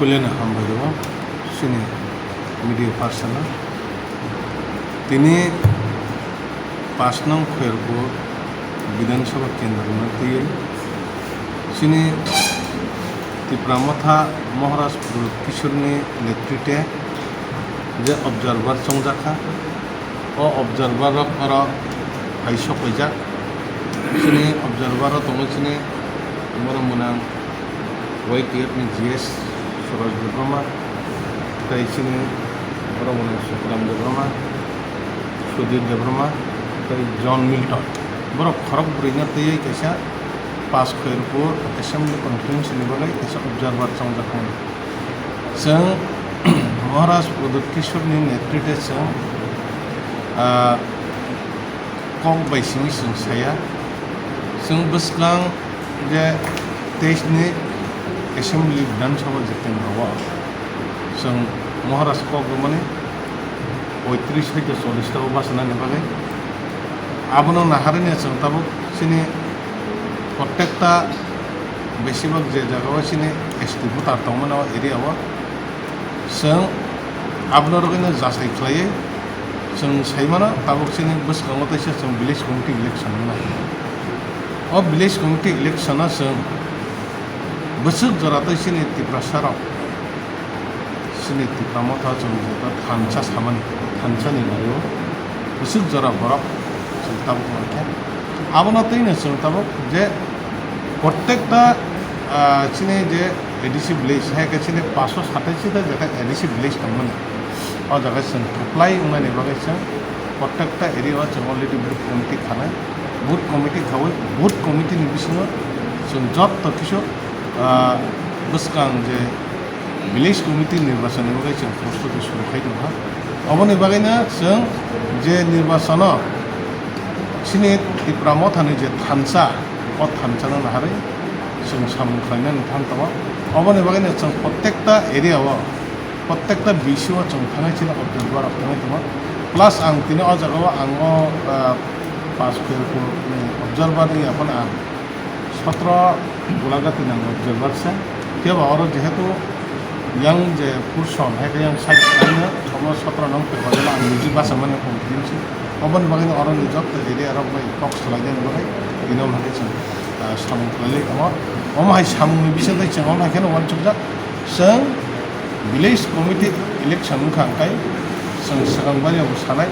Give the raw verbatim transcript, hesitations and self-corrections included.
Puilano hambai rwo chini media person no. Tini pash nong Khairpur Bidhan Sabha kendro no twiwi chini Tipra Motha Maharaj Pradyut Kishore ni netrite je observer chongjak kha, o observer rok oro hai sok paijak. Chini observer o tongo chini borok mwnang Y T F ni G S Suraj Debbarma, tei chini borok mwnang Sukram Debbarma, Sudhir Debbarma, tei John Milton. Borok khorok bwrwino twiwi kaisa pash Khairpur Assembly Constituency ni bagwi kaisa observer chongjak mano. Chwng Maharaj Pradyut Kishore ni netrite chwng, ah, kok bai simi chwng saya. Chwng bwskang je teis ni Assembly Bidhan Sabha je kendro o chwng Maharaj kok rwmani poitris hoite chollish ta o bachanani bagwi. Abono naharwi chwng tabuk chini prottekta besibak je jaga o chini S T voter tongmani o area o chwng abono rwgwino jasai khlaiwi chwng sai mano tabuk chini bwskango teisa chwng village committee election wngna. O village committee election o chwng bwswk jora tei chini Tiprasa rok chini Tipra Motha chwng jeta thansa samani, thansa ni naio bwswk jora borok chwng tabuk mankha. Abono twino chwng tabuk je prottekta, ah, chini je A D C village, hai khe chini paanch sho satais ta jeta A D C village tongmani. O jaga chwng kwplai wngnani bagwi chwng prottekta area o chwng already booth committee khanai. Booth committee khaui, booth committee ni bisingo chwng jotto kisu, ah, bwskang je village committee nirbachon ni bagwi chwng prostoti suru khai tongkha. Oboni bagwino chwng je nirbachon o chini Tipra Mothani je thansa, o thansa no naharwi chwng samung khlainani thang tongo. Oboni bagwino chwng prottekta area o, prottekta B C o chwng thangwi chini observer rok thangwi tongo. Plus ang tini o jaga o ang o, ah, paanch Khairpur ni observer ni yaphano ang sotro Golagati nang observer se. Phiya ba oro jehetu yang je portion, hai khe yang side ano, omo sotro nong paper o ang niji bachamani confidence. Oboni bagwi no oro ni jotto area rok bai kok swlainani bagwi ino hake chwng, ah, samung khlailai tongo. Omo hai samung ni bisingtwi chwng omo hai kheno uansukjak. Chwng village committee election wngkha hwnkhe chwng swkang bai bo sanai.